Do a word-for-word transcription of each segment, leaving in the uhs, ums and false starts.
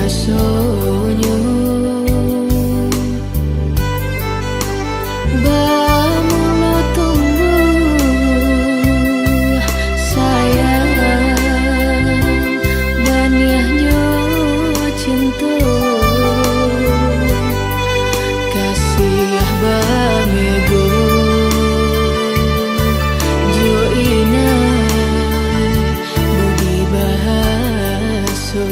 Sonyo bamulo tumbuah sayang, baniahnyo cinto, kasih bamego jo inah budi bahaso.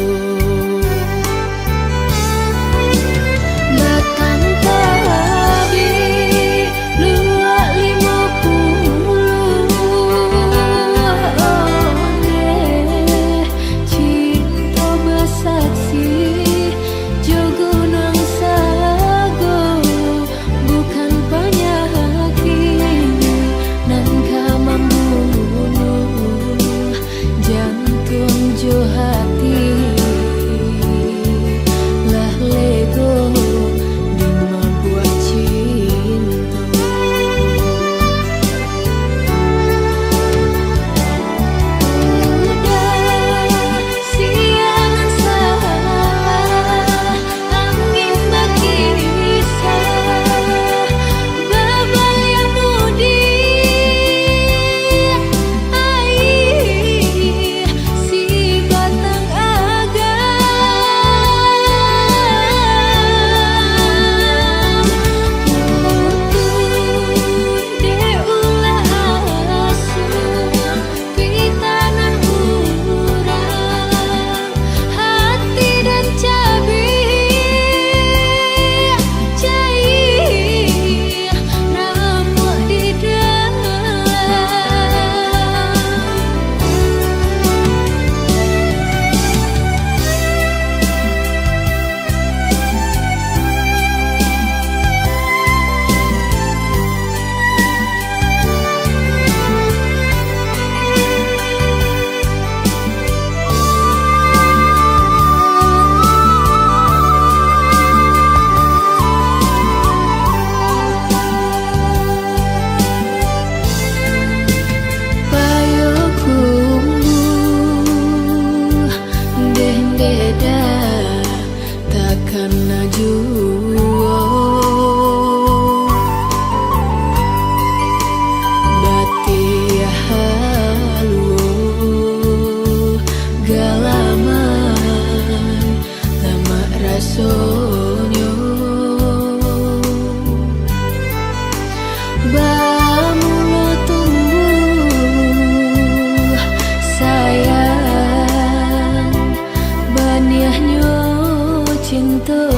Batang tabik luak limo puluah ondeh, cinto basaksi jo gunuang sago. Bukan panyakik nan ka mambunuah jantuang jo hati, lah lego dimabuak cinto. Udah siangan salah, angin bakisah, babaliak mudiak, aia sibatang agam. Putuih dek ulah asuang, pitanah urang, hati dan cabiak, cair ramuak di dalam. Payo kumbuah dendeda takana juo, batiah haluo galaman lamak rasonyo. Bamulo tumbuah sayang, baniahnyo cinto,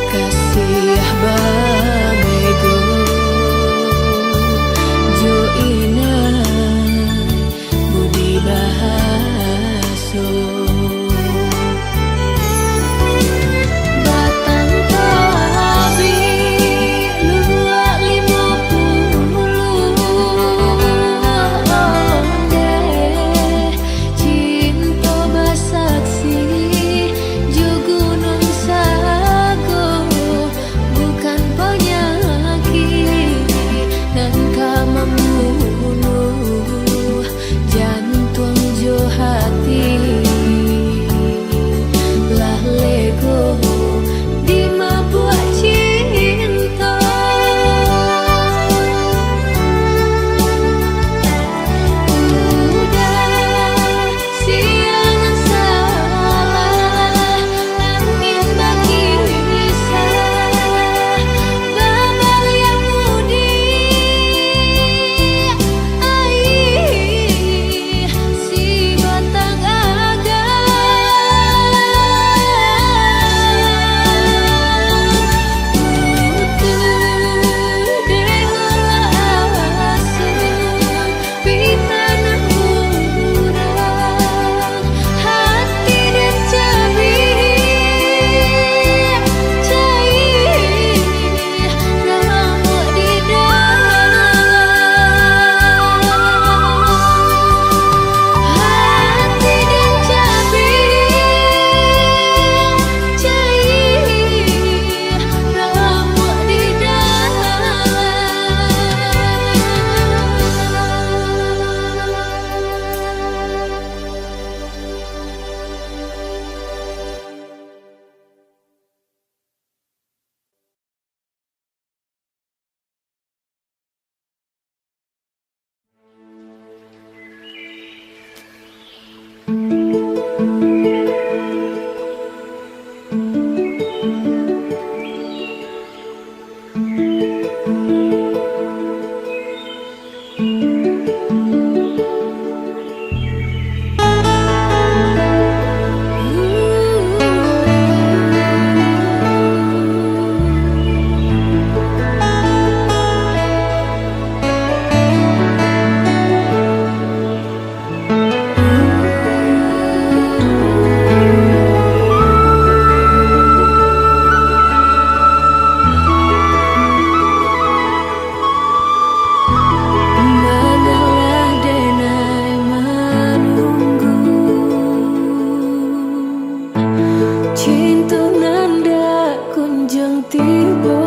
kasiah bamego jo inah budi bahaso. Batang tabik luak limo puluah ondeh, cinto basaksi Cinto nan dak kunjuang tibo.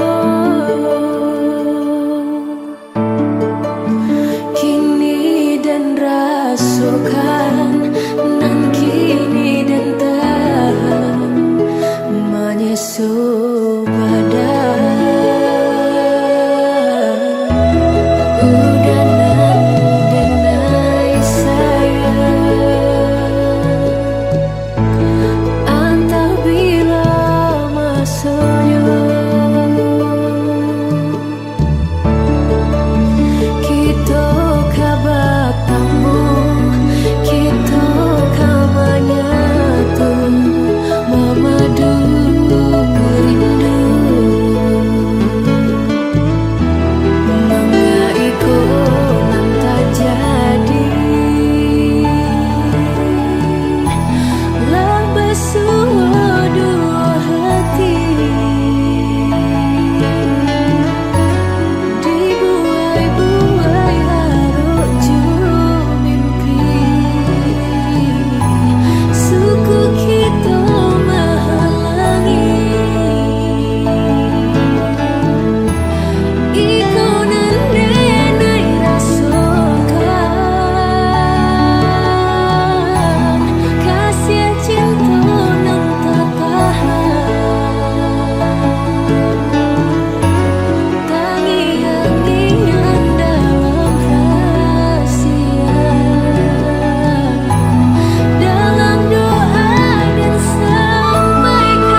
Kini den rasokan, nan kini den tahan, manyeso badan. Udah nan den ai sayang, antah bila masonyo. Kito ka batamu, kito ka manyatu, mamadu rindu. Manga iko nan tajadi, lah basuo duo hati. Dibuai-buai arok jo mimpi, suku kito mahalangi. Iko nan den ai rasokan, kasiah cinto nan tatahan. Tangiang-ngiang dalam rahasia, dalam doa den sampaikan.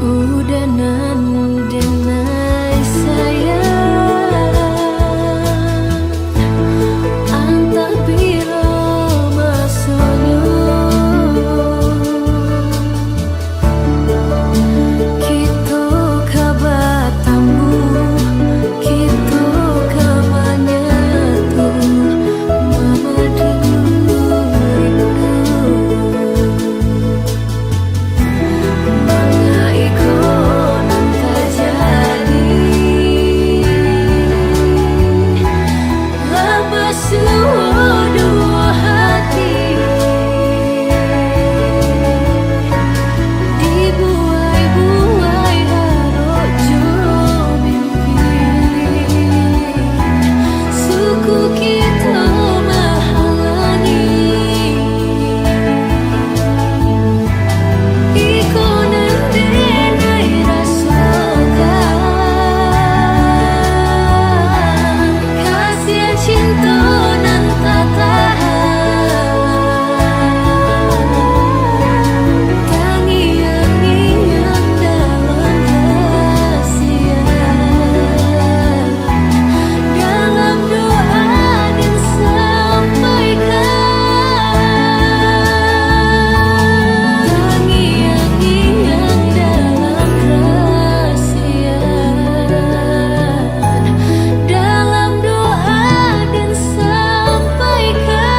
Udah nan den ai sayang, antah bilo masonyo. Kito ka batamu, kito ka manyatu, mamadu rindu. Manga iko nan tajadi, lah basuo duo hati. Dibuai-buai arok jo mimpi, suku kito mahalangi. Iko nan den ai rasokan, kasiah cinto nan tatahan. Tangiang-ngiang dalam rahasia, dalam doa den sampaikan. Tangiang-ngiang dalam rahasia, dalam doa den sampaikan.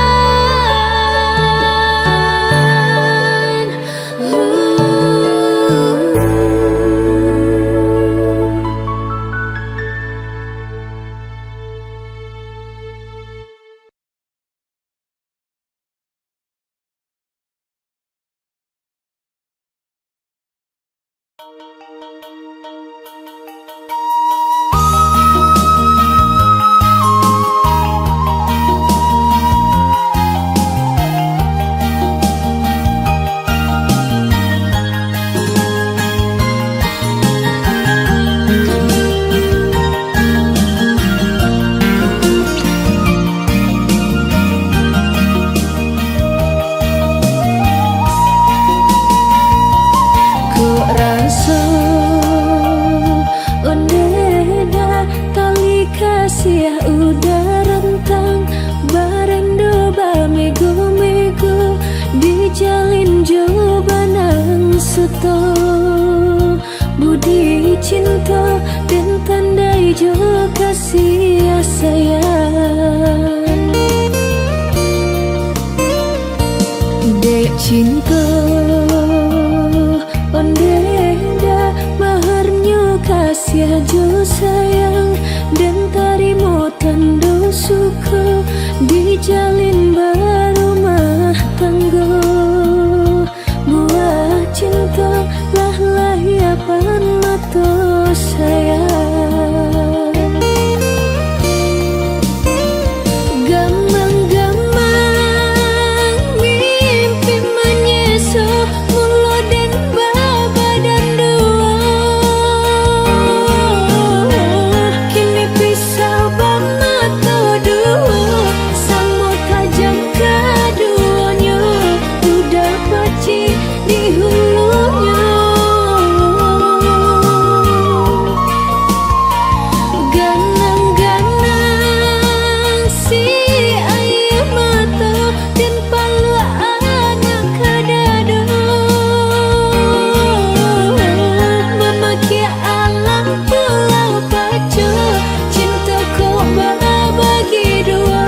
Kok raso Cinto den tandai jo kasiah sayang. Dek cinto, ondeh dah maharnyo kasiah jo sayang, den tarimo tando suko, dijalin barumah tanggo. Buah cinto lah lahia pan mato sayang. Gamang-gamang mimpi manyeso, mulo den babadan duo. Kini pisau bamato duo, samo tajam kaduonyo, udah pacik di hulunyo. Ganang-ganang si aia mato, den paluak anak ka dado. Mamakia alang pulau paco, cinto ko babagi duo,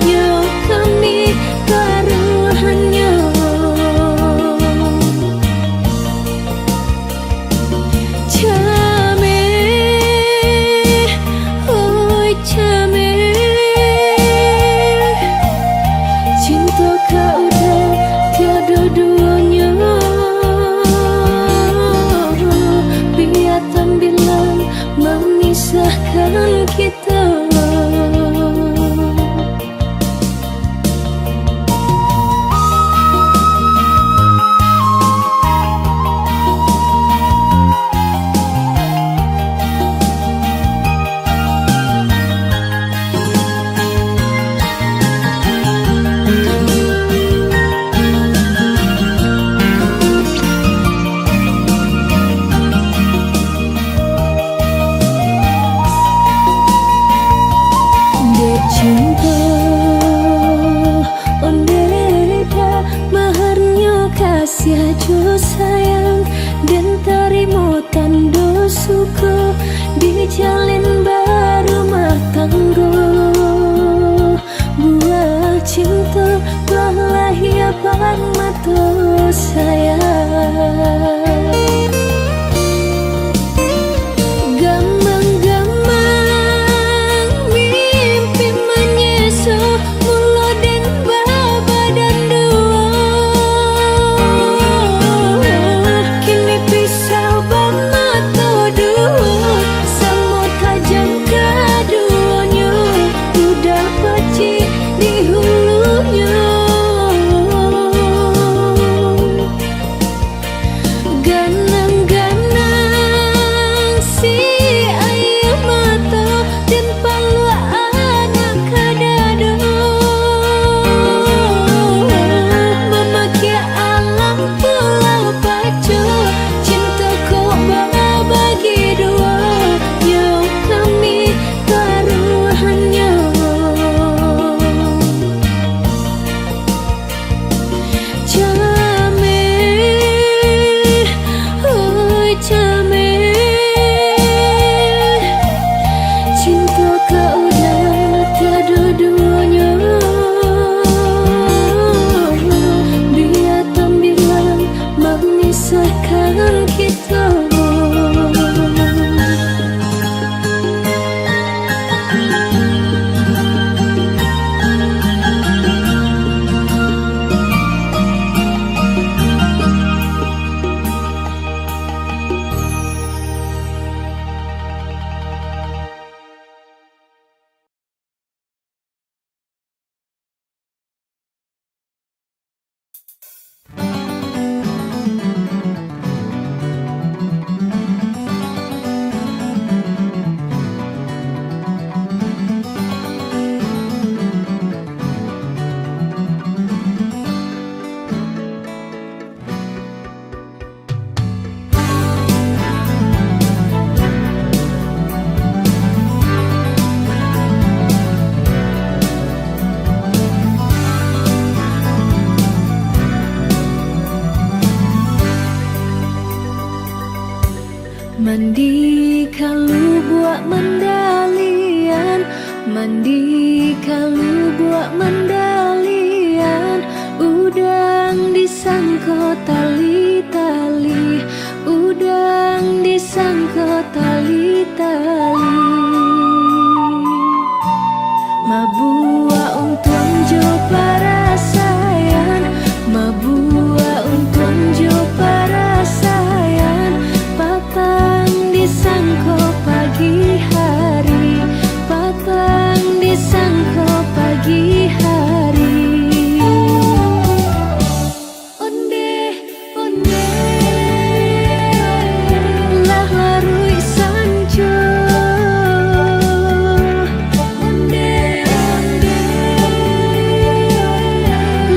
nyo kami taruhannyo. Cameh, oi cameh, cinto ka udah tiado duonyo, bia tambilang mamisahkan kito. Dek cinto, ondeh dah maharnyo kasiah jo sayang, den tarimo tando suko, dijalin barumah tanggo. Buah cinto lah lahia pan mato sayang. Gamang-gamang mimpi manyeso, mulo den babadan duo. Kini pisau bamato duo, samo tajam kaduonyo, Mandi ka lubuak mandalian, mandi ka lubuak mandalian, udang disangko tali-tali, udang disangko tali-tali. Mabuak untuang jo parasaian, mabuak untuang jo parasaian, patang disangko pagi hari, patang disangko pagi hari. Ondeh, ondeh, lah laruik sanjo. Ondeh, ondeh,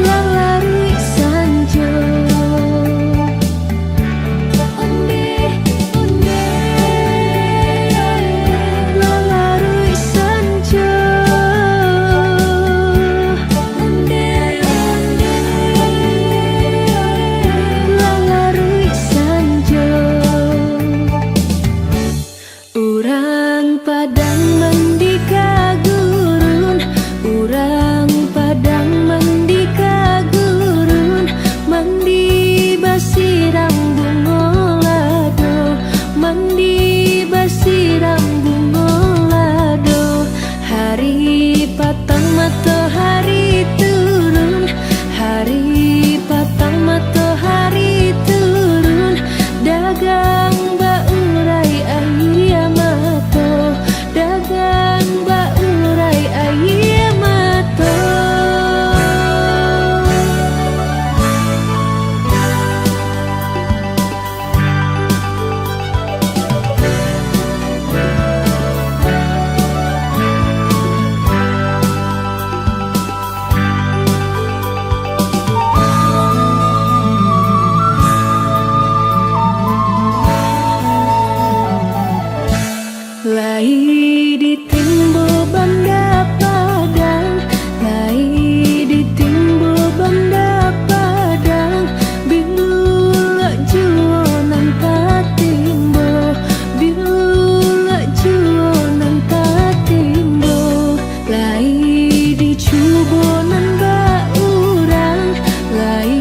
lah laruik sanjo. Ondeh, ondeh, lah laruik sanjo. Ondeh, ondeh, lah laruik sanjo. Urang Padang mandi ka gurun, urang Padang mandi ka gurun, mandi basiram bungo lado, mandi basiram bungo lado. Hari patang matohari turun, hari patang matohari turun, dagang baurai aia mato, dagang baurai aia mato. Lai ditimbo banda Padang, lai ditimbo banda Padang, bilulak juo nan tatimbo, bilulak juo nan tatimbo. Lai dicubo nan baurang, lai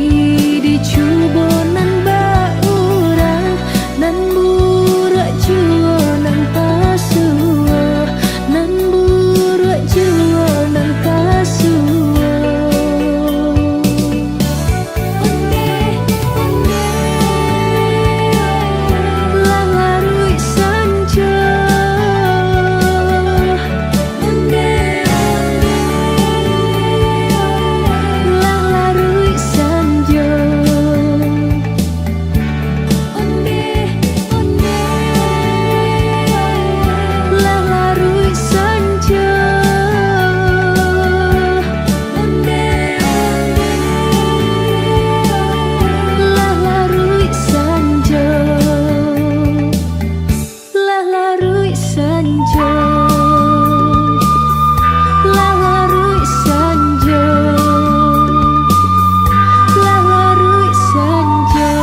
dicubo nan baurang, nan buruak juo nan pasuo, nan buruak juo nan pasuo. Ondeh, ondeh, lah laruik sanjo. Ondeh, ondeh, lah laruik sanjo. Ondeh, ondeh, lah laruik sanjo. Ondeh, ondeh, lah laruik sanjo. Lah laruik sanjo. Lah laruik sanjo. Lah laruik sanjo.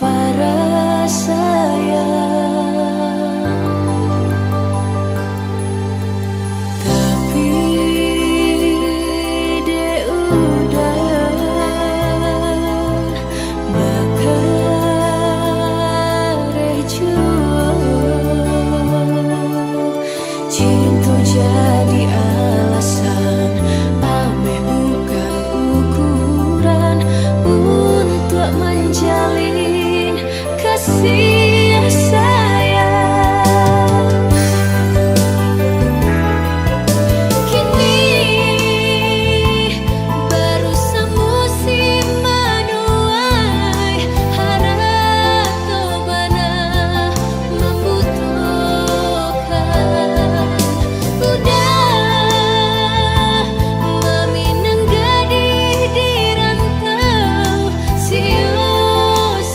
Parasaian, tapi dek udan bakareh juo. Cinto jadi alasan, ameh bukan ukuran untuak manjalin kasih sayang. Kini baru samusim manuai, harato bana mambutuhkan. Udah maminang gadih di rantau, sio-sio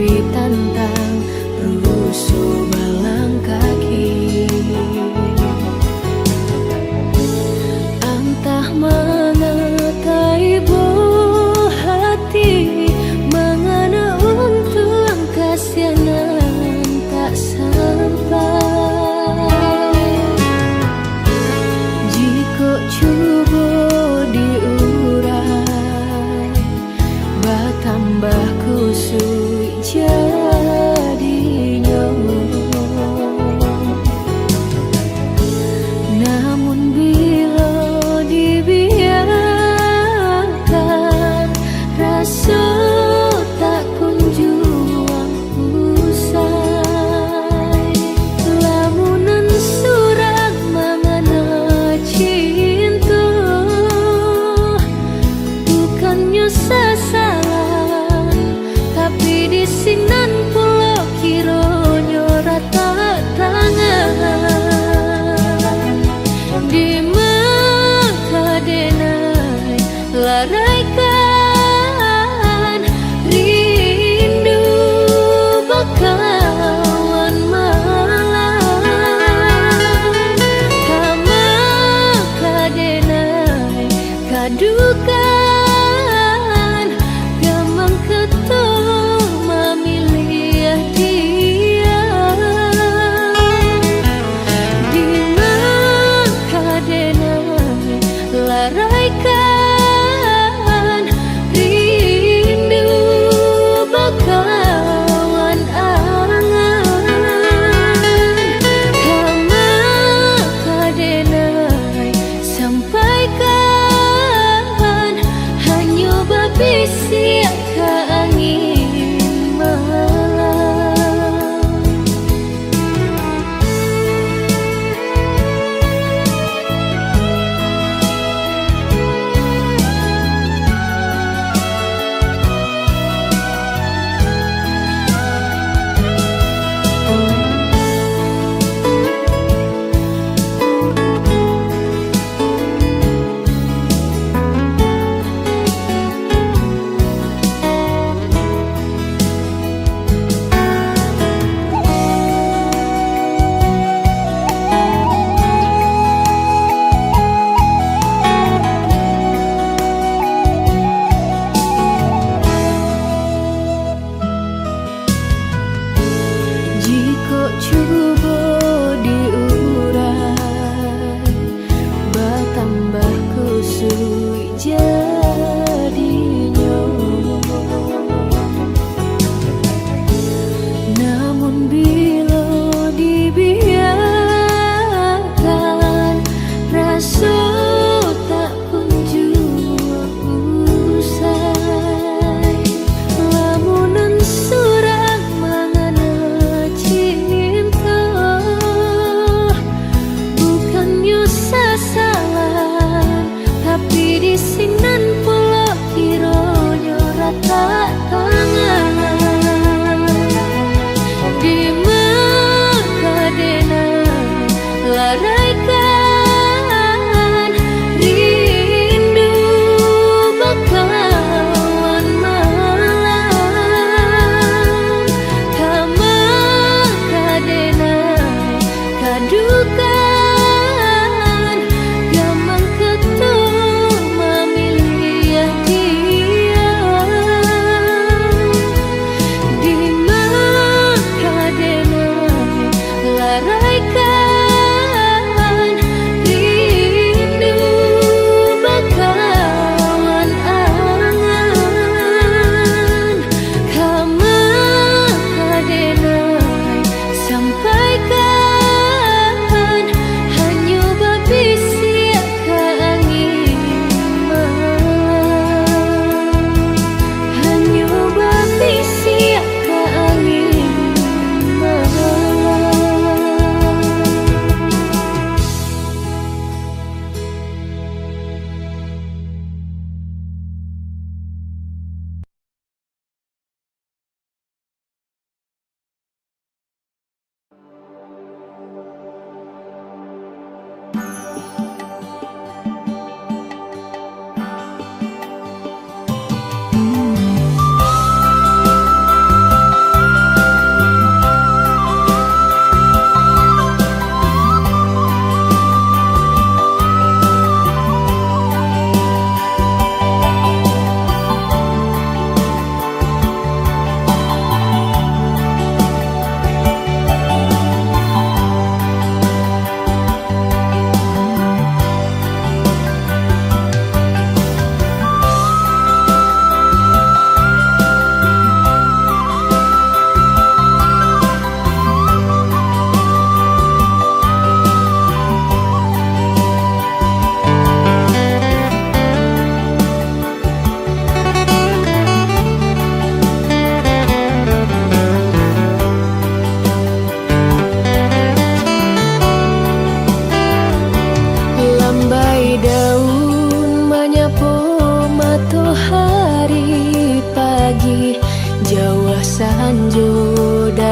ditantang rusuh balangkaki. Antah mangatai buah hati, mangana untuang kasianan tak sampai. Jikok cubo diurai, batambah kusuik jadinyo.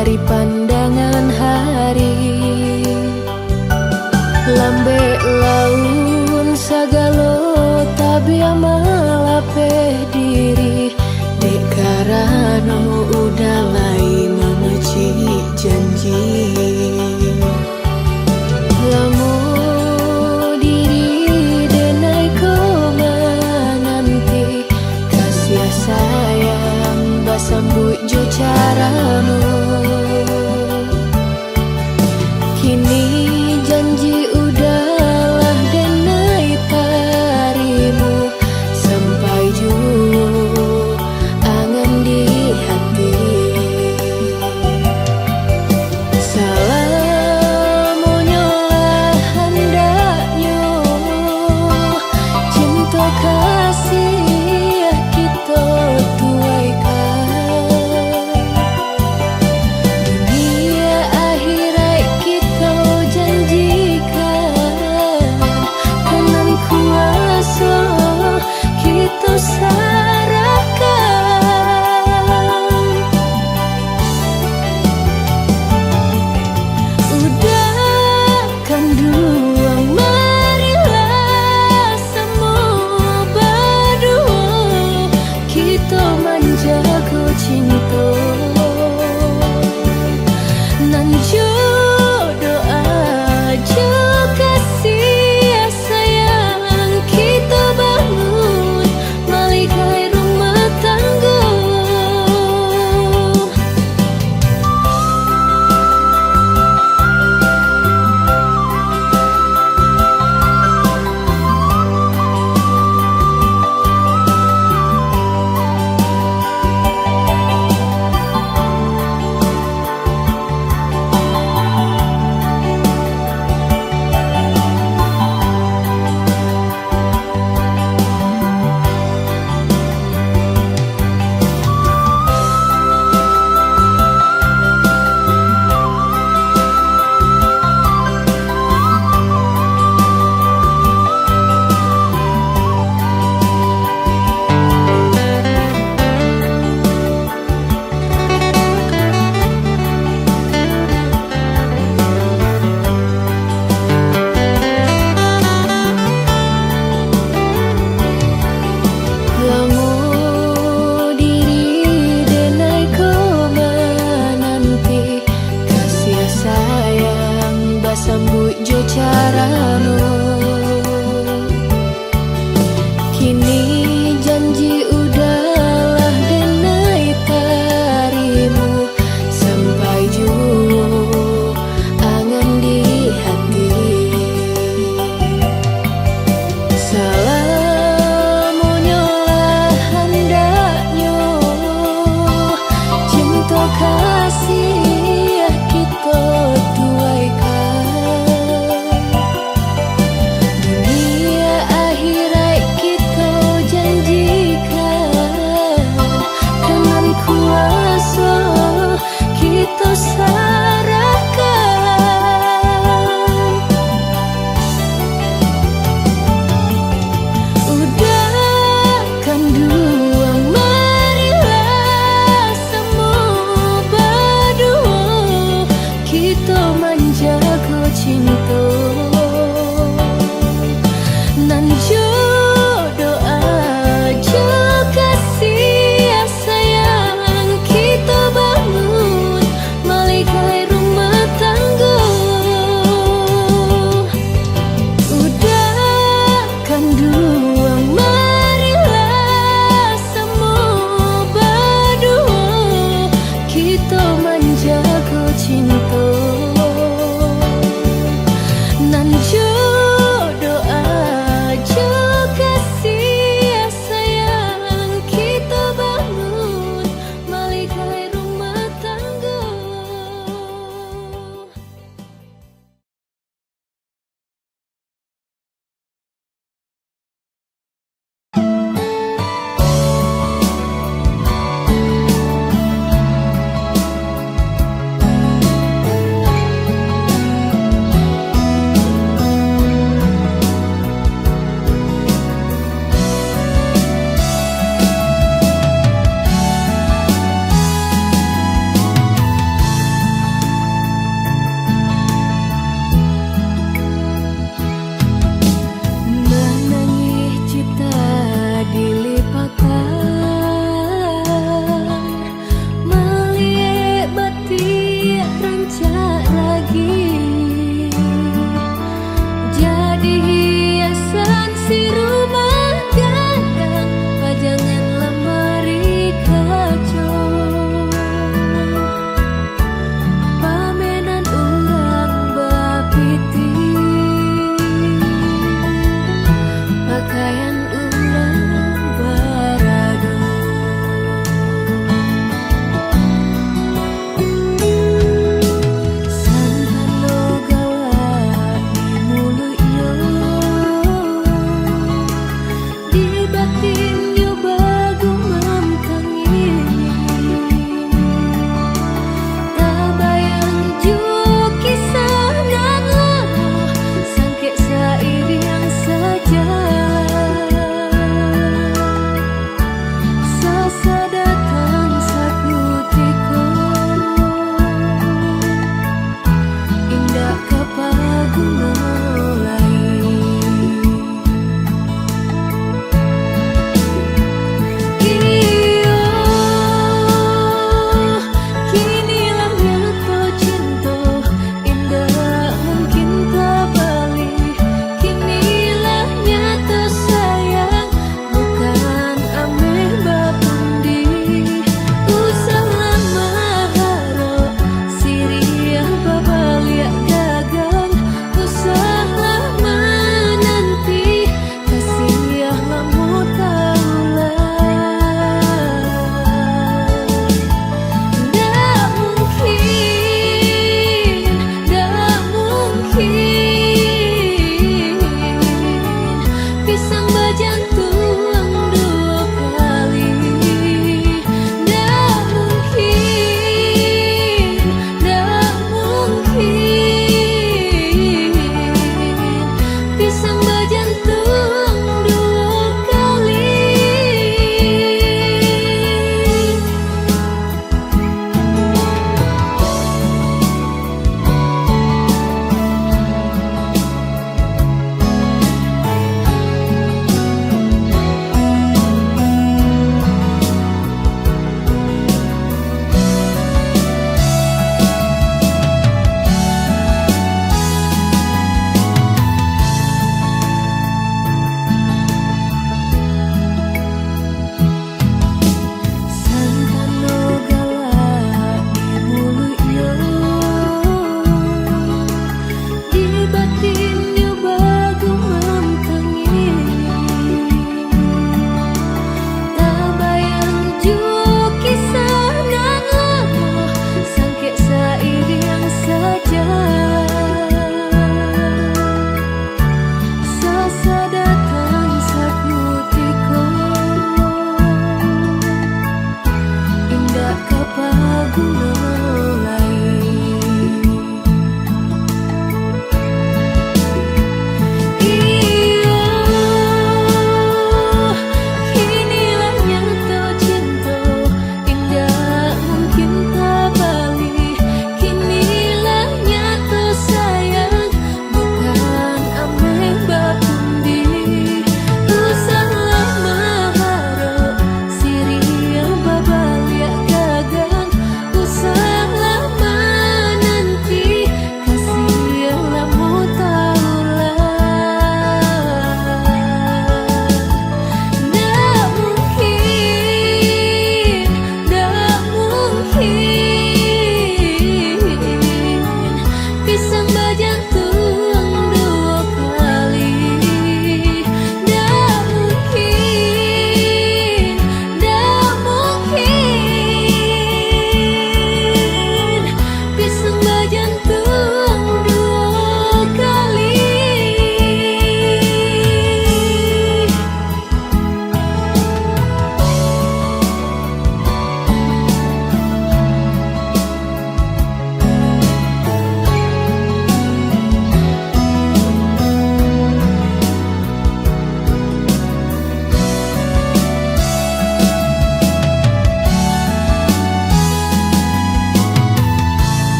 Dari pandangan hari, lambek laun sagalo tabiah malapeh diri, dek karano udah lai mamacik janji. Lamo diri denai ko mananti, kasih sayang basambuik jo carano. Kini janji udahlah denai tarimo, sampai juo angan di hati. Salamonyo lah handaknyo cinto kasih kito tuaikan. Dunia akhirat kito janjikan, ka nan kuaso kito sarahkan. Udah kanduang, marilah samo baduo kito manjago cinto. Nan jo doa jo kasih sayang kito bangun malikaik rumah tanggo. Lamo diri denai ko mananti, kasih sayang basambuik jo carano. Kini janji udahlah denai tarimo, sampai juo angan di hati. Salamonyo lah handaknyo cinto kasih kito tuaikan. Dunia akhirat kito janjikan, ka nan kuaso kito sarahkan. Udah kanduang, marilah samo baduo kito manjago cinto. Nan jo doa jo kasih sayang kito bangun malikaik rumah tanggo. Udah kanduang, marilah samo baduo kito manjago cinto. Nan jo doa jo kasih sayang kito bangun malikaik rumah tanggo.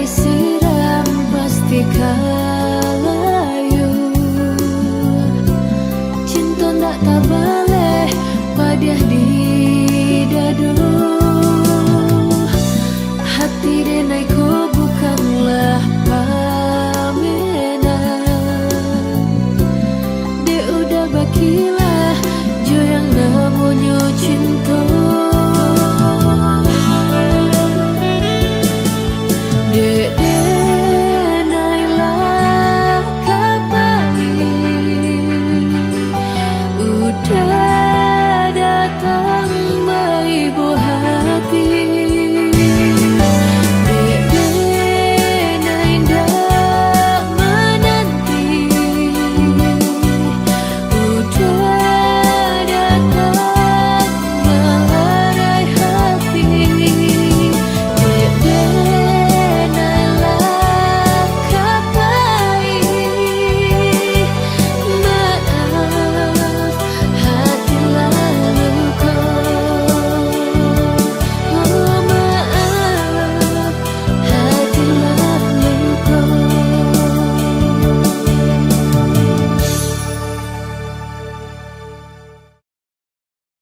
Siram pasti ka layu. Cinto ndak tabaleh, padiah di